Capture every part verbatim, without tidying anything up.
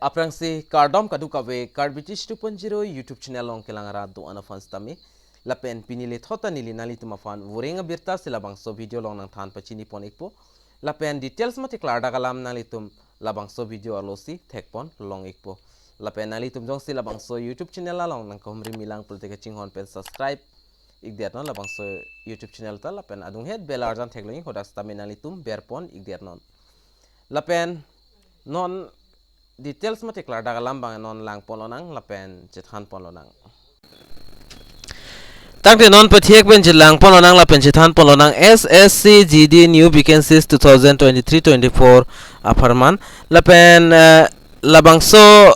Aphrangsi kardom kadokave Karbi Tish two point zero YouTube channel along kelang arat do-an aphan sitame. Lapen pini lethot ta neli nanglitum aphan voreng abirta si labangso video along nangthan pachini pon ikpo. Lapen details mate klardak alam nanglitum labangso video arlo si thekpon long ikpo. Lapen nanglitum jongsi labangso YouTube channel along nangkahumri milang pulote kachinghon pen subscribe ikdet non labangso YouTube channel ta, lapen adunghet bell arjan theklong ik, hadak sitame nanglitum berpon ikdet non. Lapen non details mate klardak alam abang non langpon lonang lapen chethan pon lonang. Tangte non pathek pen chelang pon lonang lapen chethan pon lonang S S C G D new vacancies two thousand twenty-three twenty-four apharman. Lapen, eh, labangso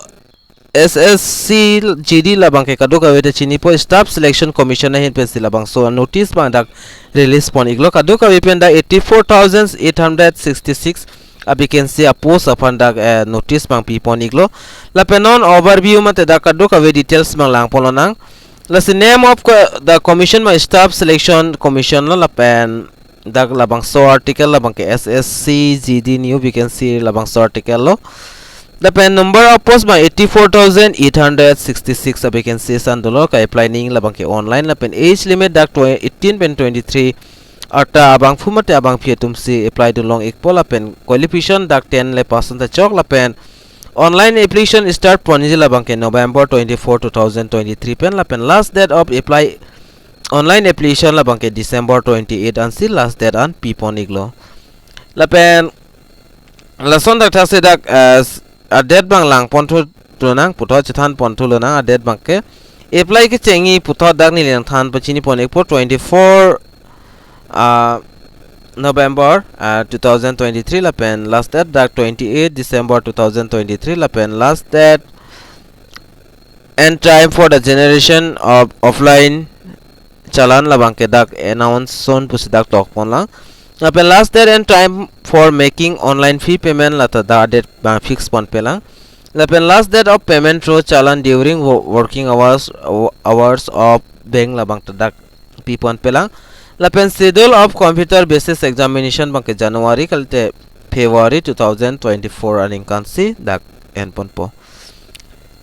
S S C G D labang ke kadokave ta chinipo, Staff Selection Commission ahin pensi labangso notice abang dak release pon iklo. Kadokave pen dak eighty-four thousand eight hundred sixty-six a vacancy a post aphan dak, eh, notice abang pi pon iklo. Lapen non overview mate dak kadokave details abang lang pon lonang. Lasi name of co-, the commission abang Staff Selection Commission lo, lapen dak labangso article labang ke S S C G D new vacancy labangso article lo. Lapen number of post abang eighty-four thousand eight hundred sixty-six a vacancies an dolo. Ka-apply nangji labang ke online, lapen age limit dak twe-, eighteen pen twenty-three arta abangphu mate abangpi atum si apply dun long ikpo, lapen qualification dak ten le pass an ta chok, lapen online application start ponji labang ke November twenty-four, two thousand twenty-three pen, lapen last date of apply online application labang ke December twenty-eight ansi last date an pi pon iklo. Lapen lason dak thase dak, eh, s-, a date abang lang pon thu lonang, puthot chethan pon thu lonang, a date abang ke apply kechengji puthot dak neli nangthan pachini pon ikpo twenty-four, ah, November, ah, two thousand twenty-three, lapen last date dak twenty-eight December two thousand twenty-three, lapen last date and time for the generation of offline challan labang ke dak announce son pusi dak tok pon lang. Lapen last date and time for making online fee payment lata dak date abang fix ponpe lang. Lapen last date of payment through challan during wo-, working hours, hours of bank labang ta dak pi ponpe lang. Lapen schedule of computer basis examination abang ke January kalite February two thousand twenty-four aningkan si dak en ponpo.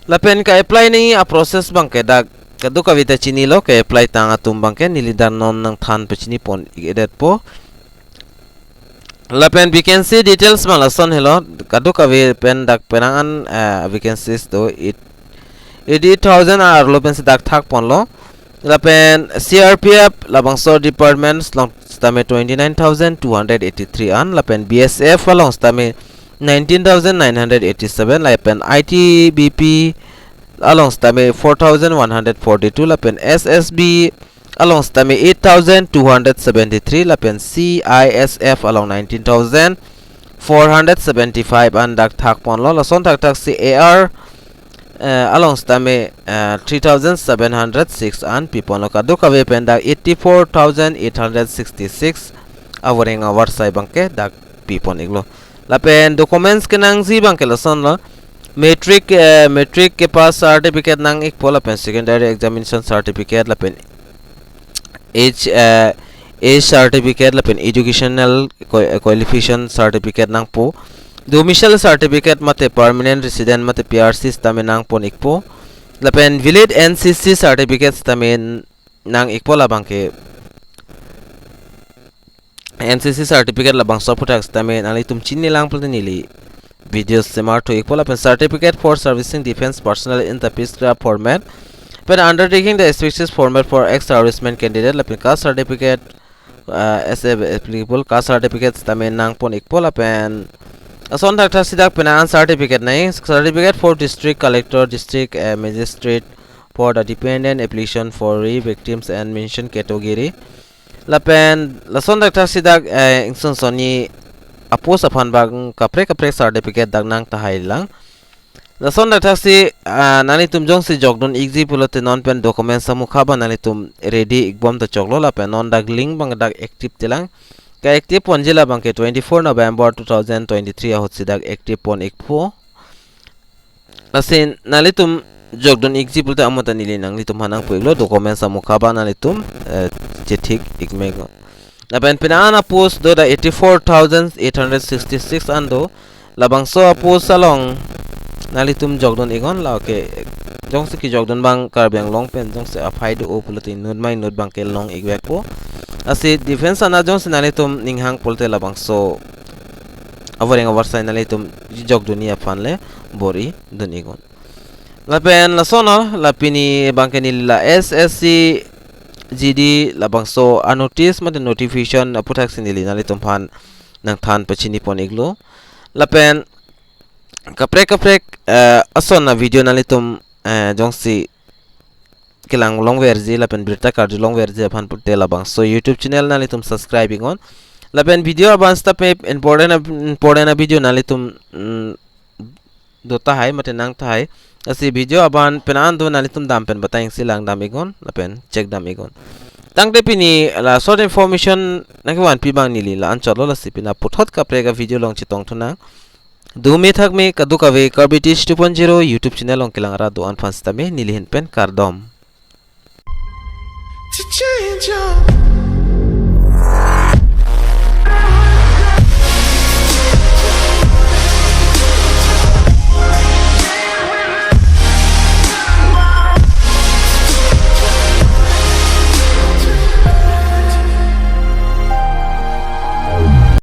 Lapen ka-apply nangji a process abang ke dak kadokave ta chinilo, ka-apply tang atum abang ke neli dak non nangthan pachini pon ik-edetpo. Lapen vacancy details abang lason helo, kadokave pen dak penang an, eh, vacancies do eight, eighty-eight thousand arlo pensi dak thak ponlo. Lapen C R P F labangso departments along sitame twenty-nine thousand two hundred eighty-three an, lapen B S F along sitame nineteen thousand nine hundred eighty-seven, lapen I T B P along sitame four thousand one hundred forty-two, lapen S S B along sitame eight thousand two hundred seventy-three, lapen C I S F along nineteen thousand four hundred seventy-five an dak thak ponlo. Lason thakthak si A R, eh, along sitame, eh, three thousand seven hundred six an pi ponlo. Kadokave pen dak eighty-four thousand eight hundred sixty-six avoreng avarsai abang ke dak pi pon iklo. Lapen documents kenangji abang ke lasonlo. Matric, eh, matric ke pass certificate nang ikpo, lapen secondary examination certificate, lapen age, eh, age certificate, lapen educational qua-, qualification certificate nangpo. Domicile certificate mate permanent resident mate P R C sitame nang pon ikpo. Lapen valid N C C certificate sitame nang ikpo, labang ke N C C certificate labangso aphuthak sitame nanglitum chini lang pulote neli video semar thu ikpo. Lapen certificate for servicing defense personnel in the peace craft format, lapen undertaking the species format for ex-servicemen candidate, lapen caste certificate, uh, as a applicable, caste certificate sitame nang pon ikpo. Lapen lason thakthak si dak penang an certificate nai, certificate for district collector, district, uh, magistrate for the dependent application for re victims and mentioned category. Lapen lason thakthak si dak, eh, ingsun sonni a post aphan abang kaprek kaprek certificate dak nang tahai lang. Lason thakthak si, ah, nanglitum jongsi jokdun ikji pulote non pen documents amukha abang nanglitum ready ikbom ta choklo, lapen non dak link abang dak active te lang. Ka-active ponji labang ke twenty-four November two thousand twenty-three ahut si dak active pon ikpo. Lasi nanglitum jokdun ikji pulote amo ta neli nanglitum aphan nang pu iklo, documents amukha abang nanglitum, eh, chethik ik mego. Lapen penang an a post do dak eighty-four thousand eight hundred sixty-six an do. Labangso a post along nanglitum jokdun iknon. La ke jongsi kejokdun abang Karbi Anglong pen jongsi aphai do-o pulote inut ma inut abang kelong ikvekpo. Lasi defense anat jongsi nanglitum ninghang pulote labangso avoreng avarsai nanglitum jokdunji aphan le bor-idun iknon. Lapen lasonlo, la pini abang ke neli la S S C G D labangso a-notice mate notification aputhak si neli nanglitum aphan nangthan pachini pon iklo. Lapen kaprek kaprek, eh, ason a-video nanglitum, eh, jongsi kelang longverji lapen birta karju longverji aphan pulote labangso YouTube channel nanglitum subscribe iknon. Lapen video abang seta pe important a, important a-video nanglitum, mm, do tahai mate nang tahai. Lasi video abang pen an do nanglitum dam pen batai si langdam iknon lapen chekdam iknon. Tangte pini la short information nangkevanpi abang neli la-anchotlo, lasi pini puthot kaprek a-video along chetongthu nang. Dome thakme kadokave Karbi Teach two point zero YouTube channel along kelang arat do-an aphan sitame neli ahin pen kardom. To change your